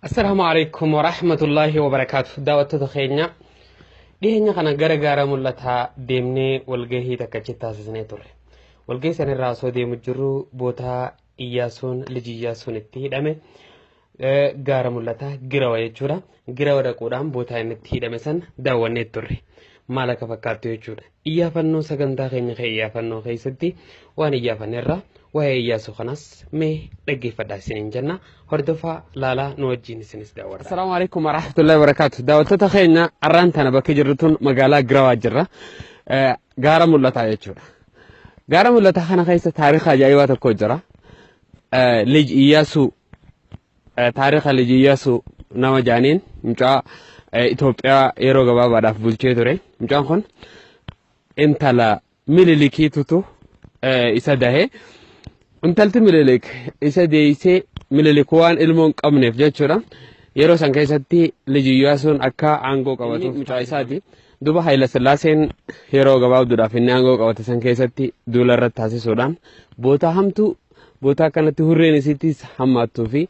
Assalaamu alaikum warahmatullaahi wabarakaatu. Daawwattoota keenya dhiyeenya kana gara gaara mul'ataa deemnee walgahii takka achi taasisnee turre. Walgahii sana irraa osoo deemu jirru bootaa Iyyaasuun liji Iyyaasuun itti hidhame gaara mul'ataa girawa jechuudha. Girawa dhaquudhaan bootaa inni itti hidhame sana daawwannee turre. Maal akka fakkaattu jechuudha. Iyyaafannoo sagantaa keenya kee iyyaafannoo keessatti waan iyyaafannerra waa'ee Iyyaasuu kanas mee dhaggeeffadhaa isiniin jenna. Hordofaa laalaa nu wajjin isinis daawwadha. Assalaamu alaikum warahmatullahi wabarakatuh. Daawwattoota keenya arraan tana bakka jirru tun magaalaa Girawaa jirra. Gaara mul'ataa jechuudha. Gaara mul'ataa kana keessa taarika ajaa'ibaa tokko jira. Lij Iyyaasuu taarika Lij Iyyaasuu nama jaaniin mucaa Itoophiyaa yeroo gabaabaadhaaf bulchee ture. Mucaan kun intala Minilikiitutu isa dahe. Intalti Minilik isa deeysee Minilik waan ilmoo hin qabneef jechuudha. Yeroo san keessatti Lij Iyyaasuun akka aangoo qabatuuf mucaa isaati. Duba Hayila Sillaaseen yeroo gabaabduudhaaf inni aangoo qabate san keessatti duula irratti taasisuudhaan bootaa hamtuu bootaa akkanatti hurreen isiittis hammaattuu fi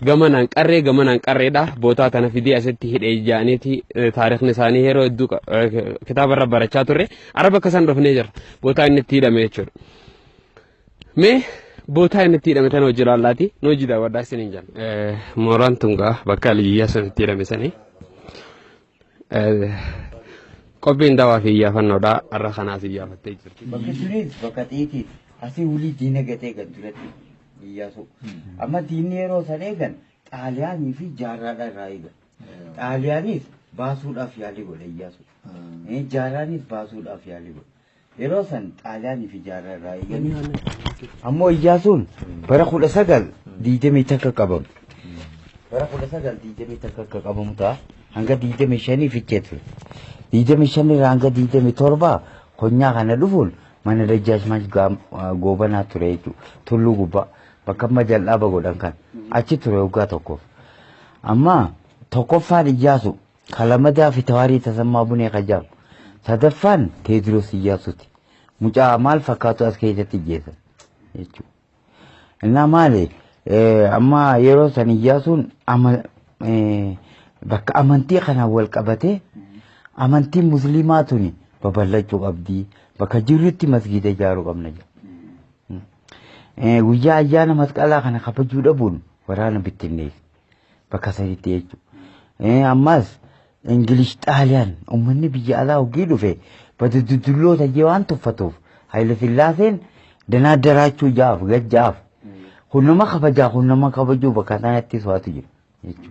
gamanaan qarree gamanaan qarreedha bootaa tana fidee asitti hidhee jaaniiti taarikni isaanii yeroo hedduu kitaaba irra barachaa turre araba akka isaan dhufnee jira bootaa inni itti hidhame jechuudha. Mee bootaa inni itti hidhame tana hojii laallaati nu hojii daawwadhaa isiniin jenna. Mooraan tun gaa bakka Aliyyaa sun itti hidhame sanii. Qophiin dawaa fi iyyaafannoodha. Har'a kanaas iyyaafattee jirti. Bakki sunis bakka xiitii asii wulii diina gatee eegan duratti Iyyaasuu. Amma diinni yeroo san eegan Xaaliyaanii fi jaarraadha irraa eegan. Xaaliyaanis baasuudhaaf yaalii godhe Iyyaasuu. Jaarraanis baasuudhaaf yaalii godhe. Yeroo san Xaaliyaanii fi jaarraa irraa eeganii. Ammoo Iyyaasuun bara 1921 qabame. Bara 1921 akka qabamu ta'a. Hanga 25 fichee ture. 25 irraa hanga 27 konyaa kana dhufuun mana Dajjaashmaach Goobanaa ture jechuudha. Tulluu gubbaa bakka amma jal'aaba godhan kan achi ture waggaa tokkoof. Amma tokkoffaan Iyyaasu Ka lamadaa Fitawaarii Tasammaa Bunee ka jedhamu. Sadaffaan Teediroos Iyyaasuuti. Mucaa maal fakkaatu as keessatti ijjeessan jechuudha. Innaa maali amma yeroo san Iyyaasuun bakka amantii kanaan wal qabatee amantiin musliimaa tuni babal'achuu qabdi. Bakka jirrutti masgiida ijaaruu qabna jedha. Guyyaa ayyaana masqalaa kana kabajuu dhabuun waraana bittinneessa. Bakka sanitti jechuudha. Ammas Ingilish Xaaliyaan uummanni biyya alaa hoggii dhufe bada dudulloota jee waan tuffatuuf Haayile Sillaaseen danaa daraachuu jaaf gad jaaf. Kun nama kabajaa kun nama kabajuu bakka sanattis waatu jira jechuudha.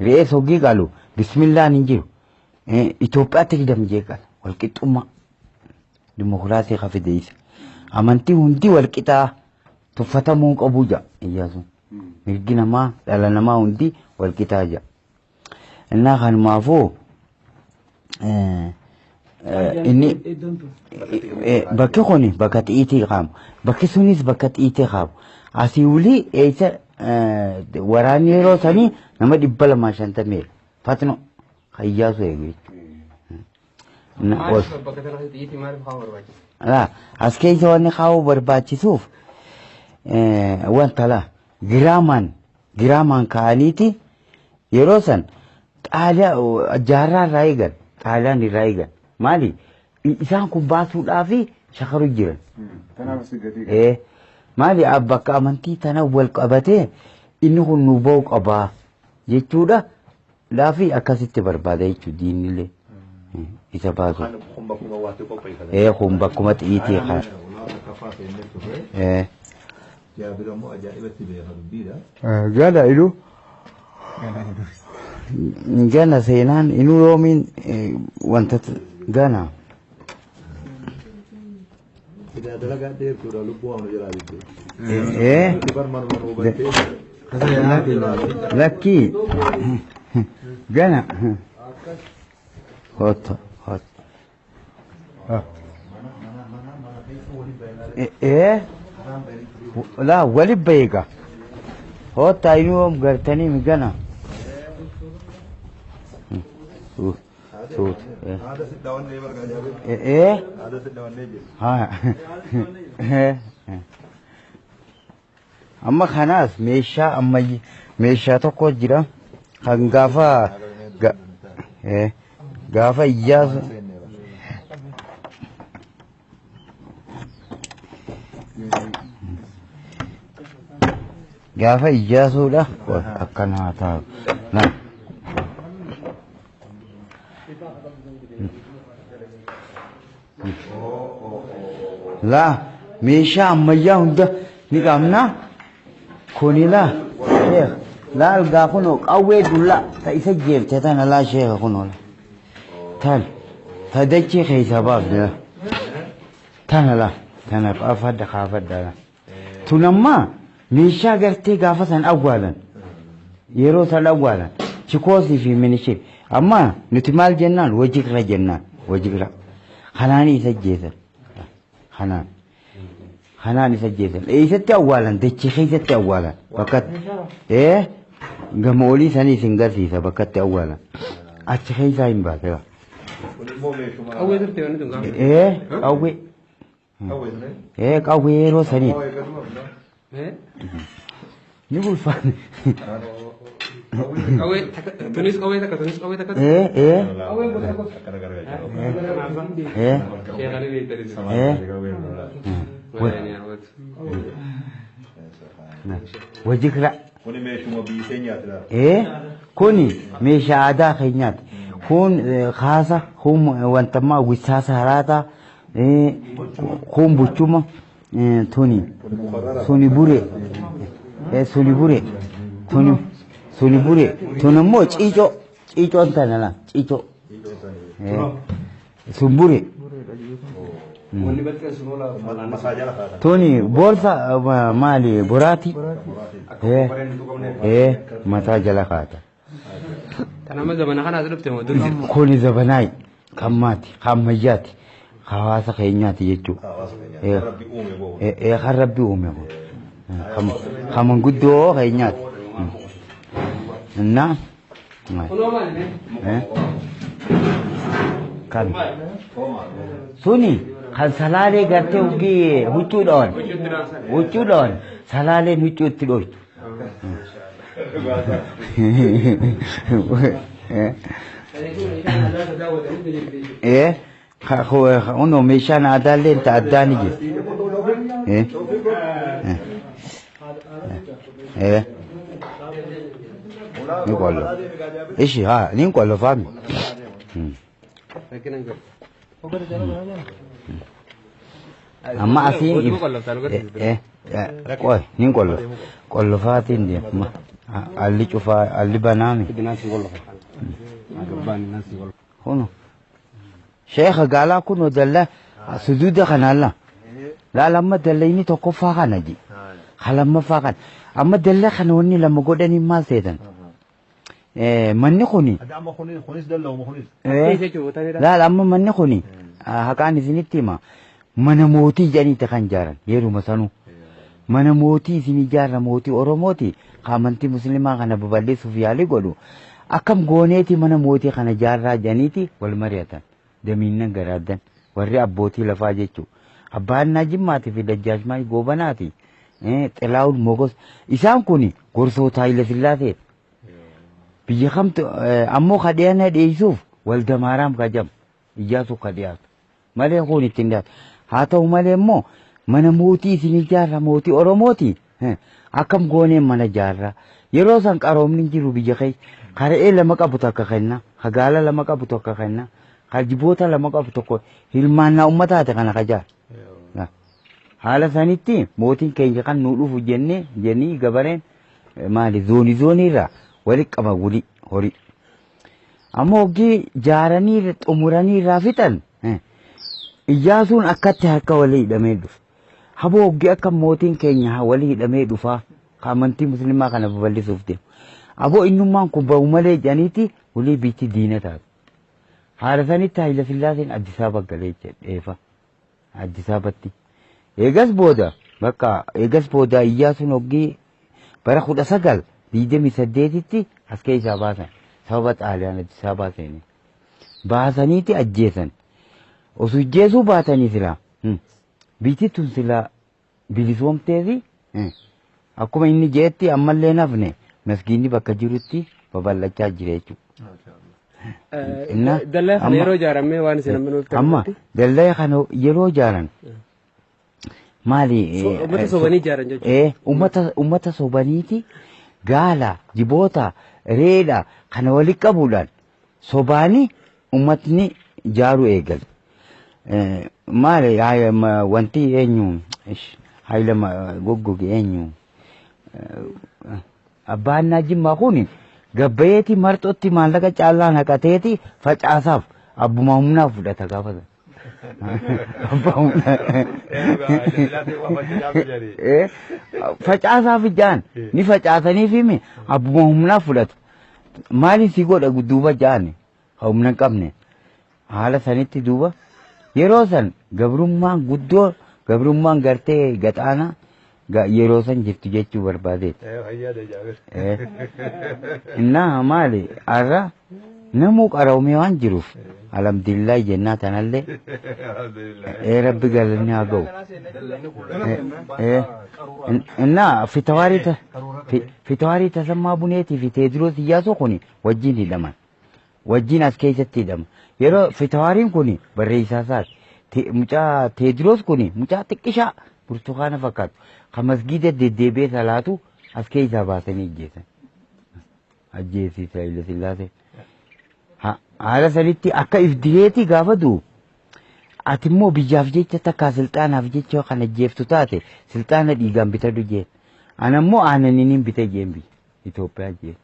Re'ees hoggii qalu bismillaan hin jiru. Itoophiyaatti fidam jee qala walqixxummaa dimokiraasii ka fide isa. Amantii hundi walqixaa tuffatamuu hin qabu ja'a Iyyaasuun. Mirgi namaa dhala namaa hundi walqixaa ja'a. Innaa kanumaafuu inni bakki kun bakka xiitii kaamu. Bakki sunis bakka xiitii kaamu. Asii olii eessa waraanni yeroo sanii nama 250 fatno kan Iyyaasuu eegu jechuudha. Maaliif bakka kanatti xiyyiitii maaliif kaa'uu barbaachise? Laa, as keessa wanni kaa'uu barbaachisuuf wanta laa giraamaan giraamaan kaa'aniiti yeroo san xaaliyaa jaarraa irraa eegan xaaliyaan irraa eegan maali isaan kun baasuudhaaf shakaru jiran. Kanaaf asii gatii Maali bakka amantii tana wal qabatee inni kun nu ba'u qabaa jechuudha. Laafi akkasitti barbaada jechuudha diinillee isa baasu. Kun bakkuma waatti qopheeffatan. Ee kun bakkuma xiyiitii kan. Kaffaa seennee turre. Ee. Jaabir ammoo ajaa'ibatti beeka dubbiidha. Gana inuu. Gana seenaan inuu yoomiin wanta gana. Sidaa dalagaa dheertuudha lubbuu waan jalaa didde. Ee. Bar manuma nu hubattee. Lakkii. Gana. Hotta hotta. Ee. Laa wali beeka. Hotta inuu yoom gartanii mi gana. Suuta. Haada si dhawannee bargaa jaabir. Ee. Haada si dhawannee jiru. Haa. Amma kanaas meeshaa ammayyi meeshaa tokko jira. Kan gaafa gaafa Iyyaasu gaafa Iyyaasuudha akkana haa taa'u. Na. Laa meeshaa ammayyaa hunda ni qabna. Kuni laa sheekh laa algaa kunoo qawwee dullaa ta isa jeefte tana laa sheekha kunoo laa. Tan ta dachee keessaa baafne laa. Tana laa tana qaafadha kaafadha laa. Tun ammaa meeshaa gartee gaafa san awwaalan yeroo san awwaalan chikoosii fi minishir amma nuti maal jennaan wajigra jennaan wajigra kanaan isa ajjeesan kanaan kanaan isa ajjeesan eessatti awwaalan dachee keessatti awwaalan bakkatti ee gama olii sanii isin garsiisa bakkatti awwaalan achi keessaa hin baase Kun immoo meeshuma. Qawwee turte wanni tun gaafa. ee qawwee Qawwee sun. Ee qawwee yeroo sanii Qawwee akkasuma. Eh? ni ulfaanne. Qawwee takka tunis qawwee takka tunis qawwee takka. Ee ee Qawwee gosa gosa. Akkana gargaara. ee Sheekanii beektanii. ee wajikra. Kuni meeshuma biyyi keenyaati laata. Ee kuni meeshaa aadaa keenyaati. Kun kaasa kun wantammaa wisaasa haraataa kun buchuma tuni suni bure suni bure tuni suni bure tun immoo ciicoo ciicoon tana la ciicoo sun bure Wanni baxxeen sun oola falaan. Masaa jala kaatan. tuni boorsa maali boraatii mataa jala kaata. Kan amma zamana kanaas dhufte moo dur jirti? Kuni zabanaay kan maati kan ammayyaati hawaasa keenyaati jechuudha. Hawaasa keenyaati. Rabbi uume boo. Kan rabbi uume kun kan manguddoo keenyaati. Innaa Kunoo maali mee? Kan suni kan salaalee gartee huggii huccuu dhawan huccuu dhawan salaaleen huccuu itti dhoytu. Ee kunoo meeshaan aadaallee ta addaa ni jira. Ee ee ni qollo. Ishi haa ni qollo faami. Amma asiin qoy nin qollof qollofaatiin deema alli cufaa alli banaami. Kuno sheekha gaalaa kuno dalla suduuda kana alla laala amma dalla inni tokkoffaa kana ji ka lammaffaa kana amma dalla kana wanni lama godhanii maal seetan manni kuni Amma kunis kunis dalla'uma kunis. Laala amma manni kuni haqaan isinitti hima mana mootii jedhaniiti kan ijaaran yeruma sanuu mana mootii isin ijaarra mootii Oromooti ka amantii musliimaa kana babal'isuuf yaalii godhu akkam gooneeti mana mootii kana ijaarraa jedhaniiti wal mari'atan damiinnan garaaddan warri abbootii lafaa jechuu abbaannaa jimmaatii fi dajjaashmaay goobanaati xilaawun mogos isaan kun gorsoota Haayile Sillaaseeti. Biyya kamtu ammoo ka dhiyaana dhiyeessuuf waldamaaraam ka jedhamu Iyyaasuu ka dhiyaatu malee kun ittiin dhiyaatu. Haa ta'u malee immoo mana mootii isin ijaarra mootii Oromooti akkam gooneen mana ijaarra yeroo san qaroomni hin jiru biyya keessa ka re'ee lama qabu takka kenna ka gaala lama qabu tokko kenna ka jiboota lama qabu tokko hirmaannaa uummataati kana ka jaaru. Haala sanitti mootiin keenya kan nuu dhufu jennee jennii gabareen maali zoonii zoonii irraa walitti qaba wulii horii. Ammoo hoggii jaaranii xumuranii irraa fixan Iyyaasuun akkatti harka walii hidhamee dhufe. Haboo hoggii akka mootiin keenya walii hidhamee dhufaa ka amantii musliimaa kana babal'isuuf deemu. Aboo innummaan kun ba'u malee jedhaniiti walii biitti diina taate. Haala sanitti Hayila Sillaaseen Addis Ababa galee jedheefa. Addis Ababatti. Eegas booda bakka eegas booda Iyyaasuun hoggii bara 1928tti as keessaa baasan sababa Xaaliyaan Addis Ababaa seene. Baasaniiti ajjeesan. Osoo ajjeesuu baatanii silaa biyyi tun silaa bilisoomteefi akkuma inni jeetti ammallee nafne masgiinni bakka jirutti Babal'achaa jira jechuudha. Innaa Dallaa kana amma- yeroo ijaaramee waan isin amma nuuf Amma dallaa kana yeroo ijaaran maali? Uummata sobanii ijaaran jechuudha. Uummata sobaniiti gaala, jiboota, reedha kana walitti qabuudhaan sobaanii uummatni ijaaruu eegale. Maali wanti eenyu Hayila goggoge eenyu Abbaan Jimmaa kun gabbayeeti marxootti maallaqa caalaa naqateeti facaasaaf abbuma humnaa fudhata gaafa sana. Abbaa humnaa. Facaasaaf ijaan ni facaasaniif himi abbuma humnaa fudhata. Maaliin si godha duuba ja'an humna hin qabne. Haala sanitti duuba yeroo san gabrummaan guddoo gabrummaan gartee gaxaanaa yeroo san jirtu jechuu barbaadeeti. Innaa maali har'a namuu qaroomee waan jiruuf alhamdulillah jennaa tanallee rabbi galanni haa ga'u. Innaa fitawaarii Tasammaa Buneetii fi Teediroos Iyyaasuu kun wajjin hidhaman. Wajjin as keessatti hidhama. Yeroo fitawaariin kun barreessaa isaati. Mucaa Teediroos kun mucaa xiqqishaa burtukaana fakkaatu kan masgiida deddeebi'ee salaatu as keessaa baasanii ajjeesan. Ajjeesiisa Haile Sillaasee. Haala sanitti akka ifdireetii gaafa du'u ati immoo biyyaaf jecha takkaa silxaanaaf jecha kan ajjeeftu taate silxaana dhiigaan bitadhu jeen. Ana immoo aananiin bite jeen biyya Itoophiyaa jeen.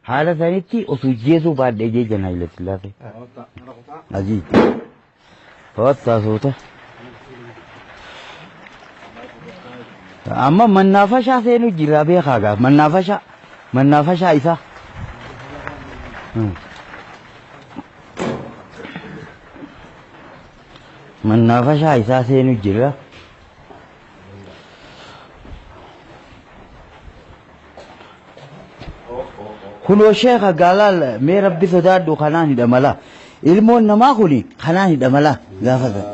Haala sanitti osoo jeesuu baadhee jee jan Haile Sillaasee. Ajii. To'attaa suuta. Amma mannaafashaa seenuu jira beekaa gaaf mannaafashaa mannaafashaa isaa. Mannaafashaa isaa seenuu jira. Kunoo sheeka gaalaal mee rabbi sodaadhu kanaan hidhamala. Ilmoon namaa kuni kanaan hidhamala gaafa san.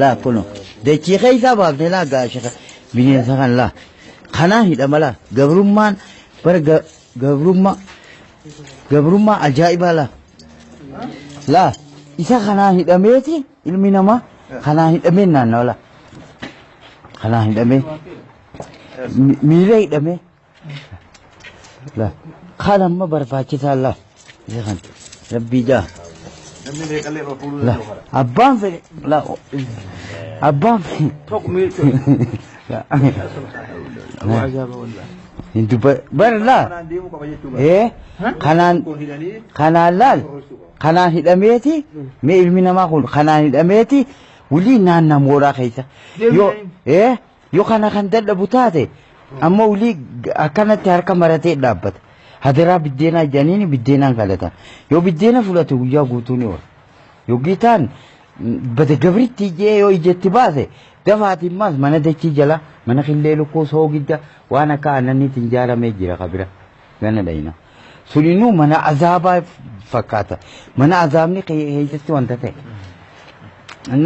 Laa kunoo dachii keessaa baafne laa gaa sheeka bineensa kan laa. Kanaan hidhamala gabrummaan bara gabrummaa gabrummaa ajaa'ibaa laa. Laa isa kanaan hidhameeti ilmi namaa kanaan hidhamee naannawa laa. Kanaan hidhamee miila hidhamee laa kan amma barbaachisaa laa isa kan rabbii jaa Namni meeqallee irra fuudhuu laa danda'u kana. abbaan fedhe laa abbaan fedhe hin dubba bar laa Kanaan deemuu qaba jechuudha. Kanaan Kun hidhanii kanaan laal kanaan hidhameeti mee ilmi namaa kun kanaan hidhameeti wulii naannaa mooraa keessa yoo yoo kana kan dadhabu taate amma wulii akkanatti harka maratee dhaabbata hadaraa biddeenaa jedhaniini biddeenaan kadhatan yoo biddeena fudhate guyyaa guutuu ni oola yoggii taan bada gabritti jee yoo ijatti baase dafaatiin maas mana dachii jala mana killee lukkuu soogidda waan akka aannaniitiin ijaaramee jira kabira gana dhayina suninuu mana azaabaa fakkaata mana azaabni keessatti wanta ta'e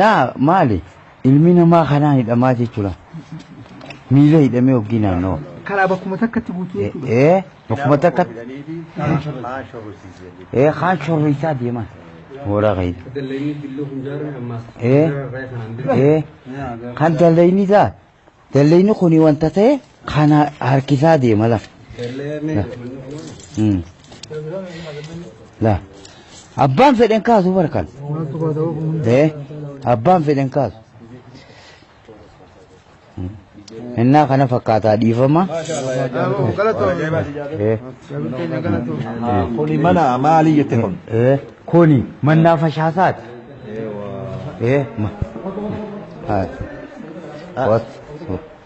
naa maali ilmi namaa kanaan hidhamaa jechuudha miila hidhamee hoggii naannoo Karaa bakkuma takkatti guutuu jechuudha. Bakkuma takkatti hidhaniiti kaan shorrisiisan. Kaan shorrisaa deeman mooraa keessa. Dallayni dilluu kun ijaarame ammaas. Kan dallayni isaa dallayni kuni wanta ta'e kana harkisaa deema la. La. Abbaan fedhen kaasu barkan. Abbaan fedhen kaasu. Innaa kana fakkaataa dhiifama. Kuni mana maalii jette kun? Kuni mannaa fashaasaati. Ma. Haa. Wat.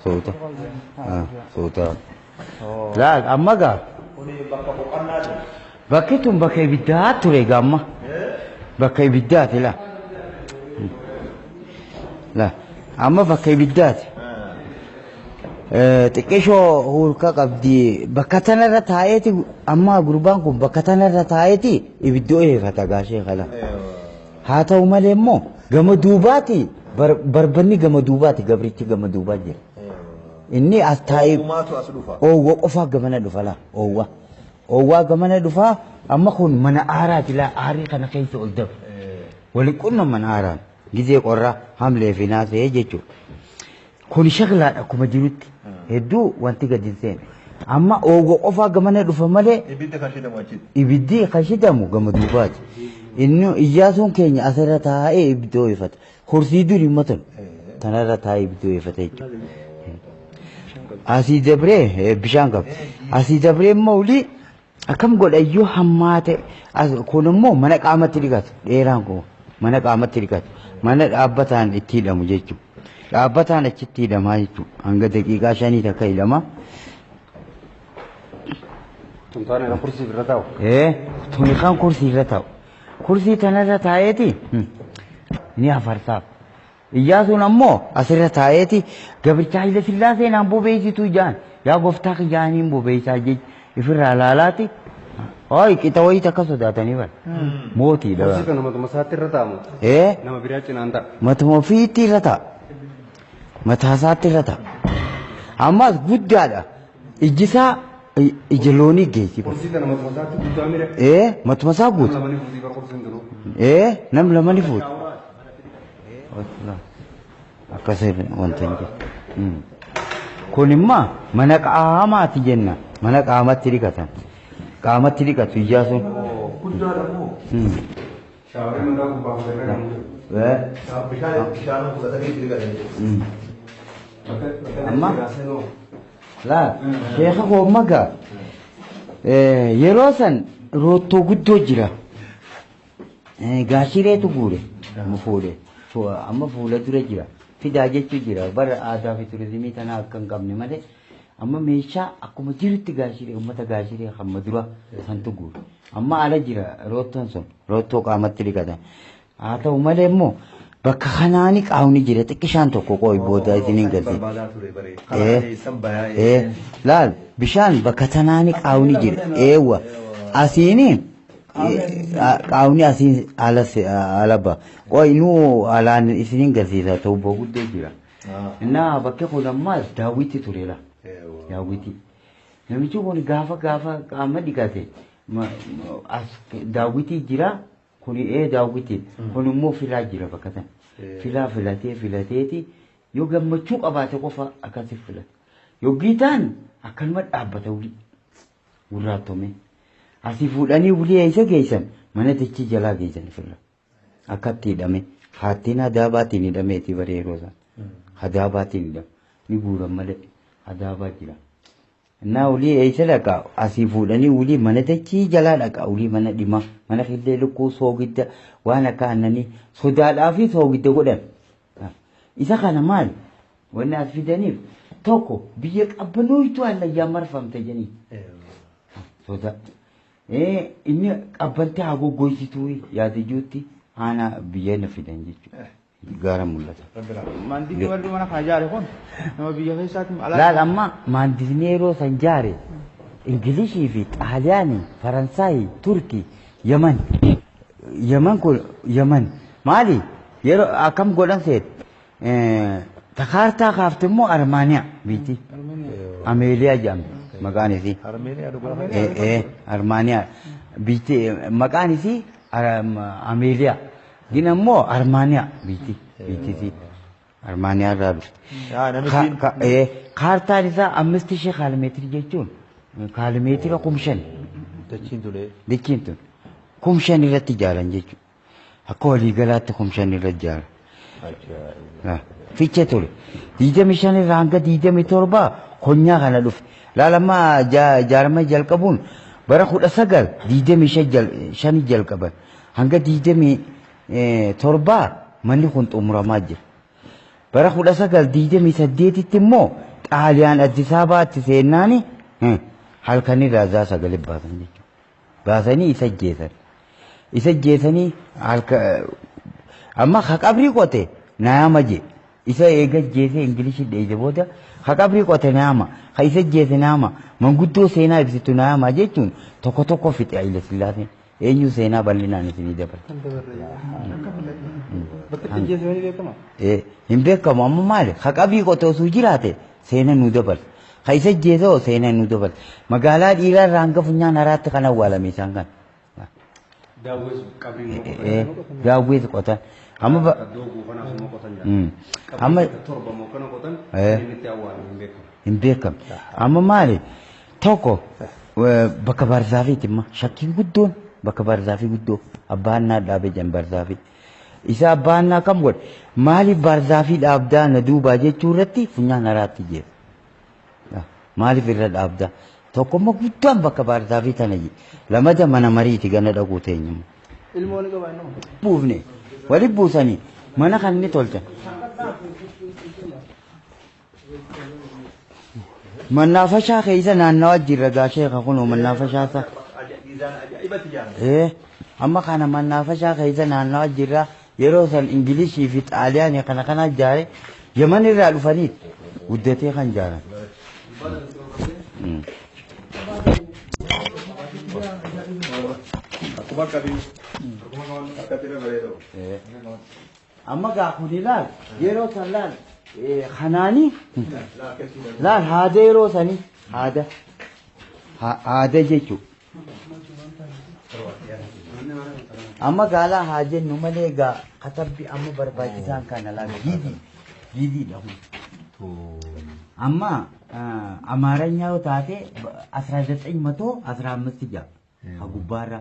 Suuta. Suuta. Laal amma gaa. Bakki tun bakka ibiddaa ture egaa amma. Bakka ibiddaati laa. Laa amma bakka ibiddaati. Xiqqishoo huurka qabdi bakka tanarra taa'eeti amma gurbaan kun bakka tanarra taa'eeti ibiddoo eeffata gaashee kana. Haa ta'u malee immoo gama duubaati barbanni gama duubaati gabrichi gama duubaa jira. Inni as taa'ee Uumaatu as dhufa. oowwa qofaa gamana dhufa laa oowwa. Oowwaa gamana dhufaa amma kun mana aaraati laa aarii kana keessa ol dabre. Wali qunnaman aaraan gizee qorraa hamlee fi naasee jechuudha. Kun shaklaadha akkuma jirutti hedduu wanti gadi hin seene. Amma oowwa qofaa gamana dhufa malee Ibidda kan shidamu achitti. ibiddi kan shidamu gama duubaati. Inni Iyyaasuun keenya asirra taa'ee ibidda ho'ifata. Kursii durii matan tanarra taa'ee ibidda ho'ifata jechuudha. Asii dabree bishaan qaba. Asii dabree immoo olii akkam godha iyyuu hammaa ta'e kun immoo mana qaamatti dhiqatu dheeraan kun mana qaamatti dhiqatu mana dhaabbataan itti hidhamu jechuudha. Dhaabbataan achitti hidhamaa jechuudha. Hanga daqiiqaa 5 takka hidhama. Tuntaan irra kursii irra taa'u. Tuni kan kursii irra taa'u. Kursii tanarra taa'eeti ni afarsaaf. Iyyaasuun ammoo asirra taa'eeti gabricha Hayila Sillaasee naan bobeessituu jaan yaa gooftaa kiyyaaniin bobeessaa jechi ifirraa laalaati. Hooyi qixa wayii takka sodaatanii bara. Mootiidha. Kursii kana matuma isaatti irra taa'amu. Nama biraa cinaan ta'a. Matuma ofiitti irra taa'a. Mataa isaatti irra taa'a. Ammas guddaadha. Ijji isaa ija loonii geessi. Kursii kana matuma isaatti guddaa mire. Matuma isaa guuta. Nama ni fuutii bara kursiin duruu. Nam lama ni fuuti. Akkasii wanta hin jiru. Kun immoo mana qaamaati jenna. Mana qaamatti dhiqatan. Qaamatti dhiqatu Iyyaasuun. Guddaadha moo? Shaaworii mataa gubbaa fuudhee kan jiru. Bishaan bishaan fudhatanii itti dhiqatan jechuudha. Amma laal sheeka koo magaa yeroo san roottoo guddoo jira. Gaashireetu guure amma fuudhe amma fuula dura jira fidaa jechuu jira bara aadaa fi turizimii tanaa akka hin qabne malee amma meeshaa akkuma jirutti gaashiree uummata gaashiree hamma dura santu guure amma ala jira roottoon sun roottoo qaamatti dhiqatan haa ta'u malee immoo bakka kanaani qaawni jira xiqqishaan tokko qooyi booda isiniin galti. Barbaadaa ture bare. Karaa keessan bayaa. Laal bishaan bakka tanaani qaawni jira eewwa asiini qaawni asiin ala ala ba qoy nuu alaan isiniin garsiisa tuubboo guddoo jira. Innaa bakki kun ammaas daawwitti ture la daawwitti. Namichi kun gaafa gaafa qaama dhiqate as daawwitii jira kun daawwitii kun immoo filaa jira bakka sana. Filaa filatee filateeti yoo gammachuu qabaate qofa akkasi filata. Yoggii ta'an akkanuma dhaabbata wuli gurraattome. Asii fuudhanii wulii eessa geessan mana dachii jalaa geessan ofirra. Akkatti hidhame haattiin hadaabaatiin hidhameeti bara yeroo isaan. Hadaabaatiin hidhame ni guuran malee hadaabaa jira. Innaa wulii eessa dhaqa asii fuudhanii wulii mana dachii jalaa dhaqa wulii mana dhimaa mana killee lukkuu soogidda waan akka aannanii sodaadhaa fi soogidda godhan. Isa kana maal wanni as fidaniif tokko biyya qabbanooytuu allayyaan marfamte jedhanii. Sodaa. Inni qabbantee haa goggoysituu yaada ijuutti haana biyya na fidan jechuudha. Gaara mul'ata. Maandisni warri mana kana ijaare kun nama biyya keessaati alaa. Laal amma maandisni yeroo san jaare Ingilishii fi Xaaliyaanii, Faransaayii, Turkii, Yaman. Yaman kun Yaman maali yeroo akkam godhan seet takaartaa kaafte immoo Armaaniyaa biitti. Ameeliyaa jedhamti maqaan isii. Armeeniyaa dhugaa. Armaaniyaa biitti maqaan isii Ameeliyaa. Gin ammoo Armaaniyaa biitti biitti isii. Armaaniyaa irraa dhufte. Yaa namichi Kaartaan isaa ammisti ishee kaalimeetirii jechuun kaalimeetira 5,000. Dachiin tun. Dachiin tun 5,000 irratti ijaaran jechuudha. Akka waliigalaatti 5,000 irratti ijaaran. Fiichee ture. 25 irraa hanga 27 konyaa kana dhufe. Laala amma ijaarama jalqabuun bara 1925 jalqaban. Hanga 27 manni kun xumuramaa jira. Bara 1928tti immoo Xaaliyaan Addis Ababaatti seennaani halkanirraa zaa sagalee baasan jechuudha. Baasanii isa ajjeesan. Isa ajjeesanii halka amma ka qabrii qote naama je. Isa eega ajjeesee Ingilishii dheeyse booda ka qabrii qote naama ka isa ajjeese naama manguddoo seenaa ibsitu naama jechuun tokko tokko fixe Haile Sillaaseen. Eenyu seenaa bal'inaan isinii dabala. Bakka itti ajjeesanii beekama. Hin beekamu amma maali ka qabrii qote osoo jiraate seena nu dabala. Ka isa ajjeese hoo seenaan nu dabala. Magaalaa dhiiraa irraa hanga funyaan haraatti kan awwaalame isaan kan. Daawwees qabriin immoo qotan. Daawwees qotan. Amma ba- Iddoo guufanaas immoo qotan jira. Amma Torba moo kana qotan inni itti awwaalame hin beekamu. Hin beekamne. Amma maali tokko bakka baarzaafiiti imma shakkiin guddoon bakka baarzaafii guddoo abbaannaa dhaabe jedhan baarzaafii. Isa abbaannaa kam godhe maaliif baarzaafii dhaabdaa na duubaa jechuu irratti funyaan haraatti jeera. Maaliif irra dhaabdaa? Tokkommoo guddaan bakka baarzaafii tana jedhe. Lamada mana mariiti gana dhaquu teenyuma. Ilmoo ni qaba innoo. Buufne wali buusanii mana kan inni tolchan. Mannaafashaa keessa naannawaa jirra gaa sheeka kunoo mannaafashaa isaa. Ee amma kana mannaafashaa keessa naannawaa jirra yeroo san Ingilishii fi Xaaliyaanii kana kana ijaare Yaman irraa dhufaniit guddatee kan jaaran. Akkuma qabii. Akkatti irra bareedu. Amma gaa kuni laal yeroo san laal kanaani laal haada yeroo sanii haada haada jechuudha. Amma gaalaa haa jennu malee gaa katabbi amma barbaachisaan kana laal giizii giiziidha kun. Amma Amaaranyaa yoo taate 1915 ja'a. Ha gubbaarra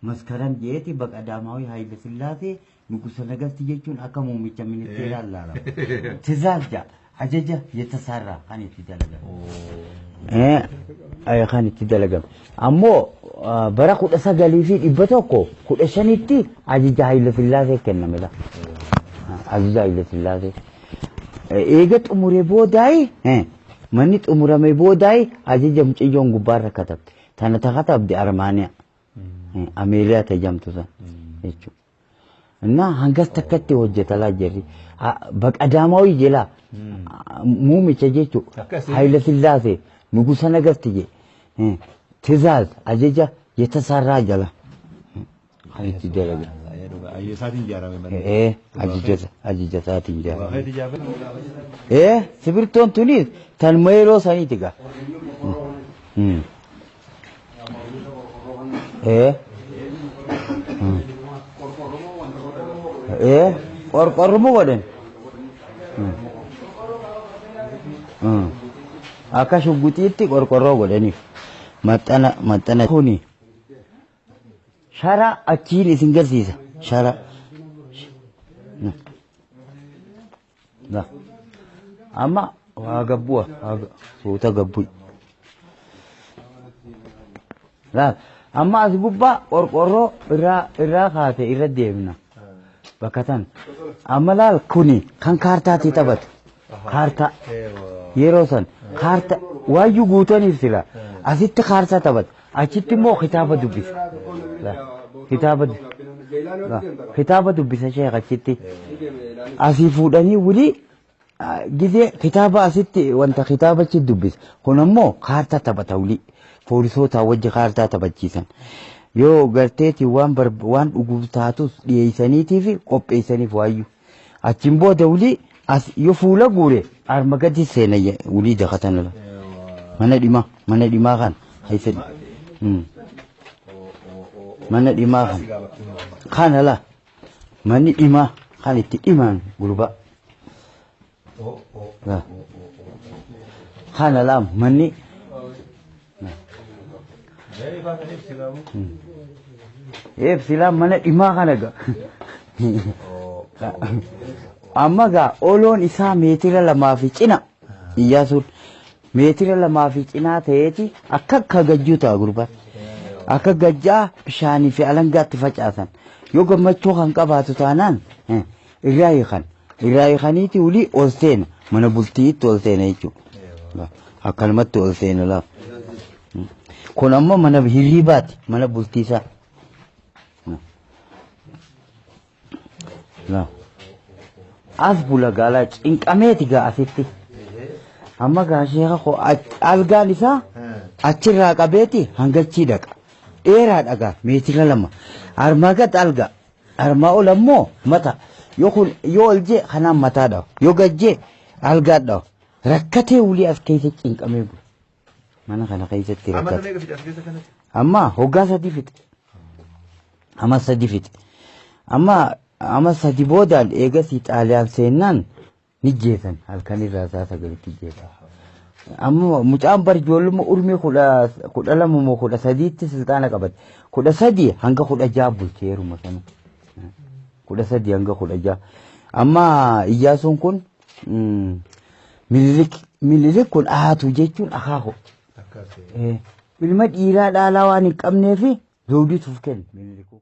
Maskaram jeeti Baqadaamaawii Haayile Sillaasee Nugusa Nagasti jechuun akka muummicha ministeeraa ilaalama. Tizaaz ja'a ajaja yetasaarraa kan itti dalagame. Kan itti dalagame. Ammoo bara 1915tti ajaja Haayile Sillaasee kenname la. Ajaja Haayile Sillaasee. Eega xumure boodaayi manni xumurame boodaayi ajaja mucayyoon gubbaarra katabte. Tana ta katabde Armaaniyaa. Ameeriyaa ta jamtu san jechuudha. Innaa hangas takkatti hojjeta laa jarri. Baqadaamaawii jelaa muumicha jechuudha. Akkasii. Hayila Sillaasee Nugusa Nagasti je. Tizaaz ajaja yetasaarraa jala. Kan itti dalaga. Ayyee isaatiin ijaarame malee. Ee ajaja ajaja isaatiin ijaarame. Waaqayyo ijaarame. Ee sibirtoon tunis tanuma yeroo saniiti gaa. Ee. Ee qorqorruma godhan. Akka shugguxiitti qorqorroo godhaniif maxxana maxxana kuni shara achiin isin garsiisa shara. Amma waa gabbu'a suuta gabbu'i. Laal amma as gubbaa qorqorroo irraa irraa kaase irra deemna. Bakka tan. Amma laal kuni kan kaartaatii taphatu. Kaartaa. Yeroo san kaarta waayyuu guutaniif sila asitti kaartaa taphata. Achitti immoo kitaaba dubbisa. Kitaaba kitaaba dubbisa sheekh achitti. Asii fuudhanii wulii gizee kitaaba asitti wanta kitaaba achi dubbisa. Kun ammoo kaartaa taphata wulii. Poolisoota wajji kaartaa taphachiisan. Yoo garteeti waan waan dhuguuf taatus dhiyeessaniitii fi qopheessaniif waayyuu. Achiin booda wulii as yoo fuula guure arma gadi seena wulii dakatan ala. Mana dhimaa mana dhimaa kan keessa mana dhimaa kan kan ala manni dhimaa kan itti dhimaan gurbaa. Kan ala manni Eebsilaa mana dhimaa kana gaa. Amma gaa oloon isaa meetira lamaa fi cina Iyyaasuun meetira lamaa fi cinaa ta'eeti akka akka gajjuu ta'a gurbaan. Akka gajjaa bishaanii fi alangaatti facaasan. Yoo gammachuu kan qabaatu taanaan irraa hiikan. Irraa hiikaniiti ulii ol seena. Mana bultiitti ol seena jechuudha. Akkanumatti ol seena lafa. Kun ammoo mana hirriibaati. Mana bultii isaa. Laa. As bula gaalaa cinqameeti gaa asitti. Amma gaa sheeka koo algaan isaa achirraa qabeeti hangachii dhaqa. Dheeraadha gaa meetira 2. Armaa gad algaa. Armaa ol ammoo mata. Yoo kun yoo ol jee kanaan mataa dhawa. Yoo gad jee algaa dhawa. Rakkatee wulii as keessa cinqamee bula. Mana kana keessatti Amata rakkate. meeqa fixe as keessa kanatti? Amma hoggaa sadi fixe. Amma sadi fixe. Amma amma sadi boodaan eegasii Xaaliyaan seennaan ni jeesan halkan irraa isaa sagalitti jeesan. Amma mucaan bar ijoollummaa urmii 12 moo 13tti silxaana qabate. 13 hanga 16 bulche yeruma sana. 13 hanga 16. Amma Iyyaasuun kun Minilik kun aatu jechuun akaakoo. Akkas. Ilma dhiiraa dhaalaa waan hin qabneefi zawdiituuf kenne Minilikuu.